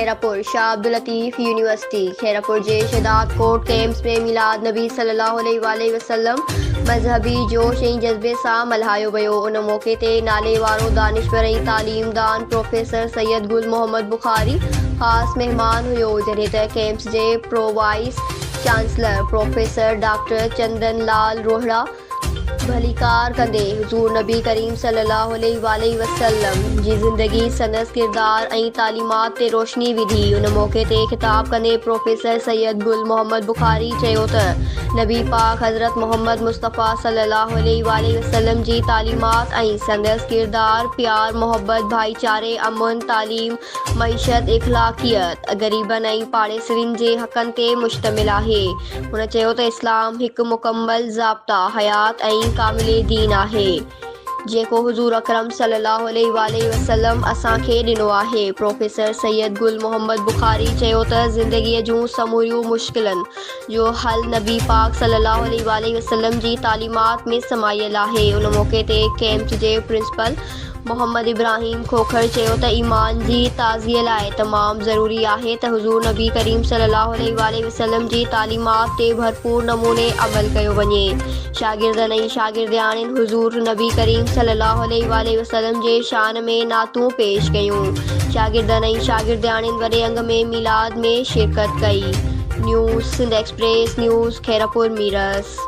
Khairpur, Shah Abdul Latif university Khairpur جي شهداد ڪوٽ campus ۾ ميلاد نبي صلي الله عليه واٰله وسلم مذهبي جوش ۽ جذبي سان ملهايو ويو. ان موقعي تي ناليوارو دانشور ۽ تعليم دان پروفيسر سيد گل محمد بخاري خاص مهمان هيو، جڏهن ته ڪئمپس جي pro vice chancellor professor doctor Chandan Lal Rohra ڀليڪار ڪندي حضور نبي ڪريم صلي الله عليه واٰله وسلم جي زندگي، سندس ڪردار ۽ تعليمات تي روشني وڌي. ان موقعي تي خطاب ڪندي پروفيسر سيد گل محمد بخاري چيو ته نبي پاڪ حضرت محمد مصطفيٰ صلي الله عليه واٰله وسلم جي تعليمات ۽ سندس ڪردار پيار، محبت، ڀائيچاري، امن، تعليم، معيشت، اخلاقيت، غريبن ۽ پاڙيسرين جي حقن تي مشتمل آهي. هن چيو ته اسلام هڪ مڪمل ضابطه حيات ۽ ڪامل دين آهي، جيڪو حضور اڪرم صلي الله عليه واٰله وسلم اسان کي ڏنو آهي. پروفيسر سيد گل محمد بخاري چيو ته زندگيء جون سموريون مشڪلن جو حل نبي پاڪ صلي الله عليه واٰله وسلم جي تعليمات ۾ سمايل آهي. ان موقعي تي ڪيمپس جي پرنسپل محمد ابراهيم کوکر چيو ته ايمان جي تازگيء لاء تمام ضروري آهي ته حضور نبي ڪريم صلي الله عليه واٰله وسلم جي تعليمات تي ڀرپور نموني عمل ڪيو وڃي. شاگردن ۽ شاگردياڻين حضور نبي ڪريم صلي الله عليه واٰله وسلم جي شان ۾ نعتون پيش ڪيون. شاگردن ۽ شاگردياڻين وڏي انگ ۾ ميلاد ۾ شرڪت ڪئي. News Sindh express news Khairpur Mirs.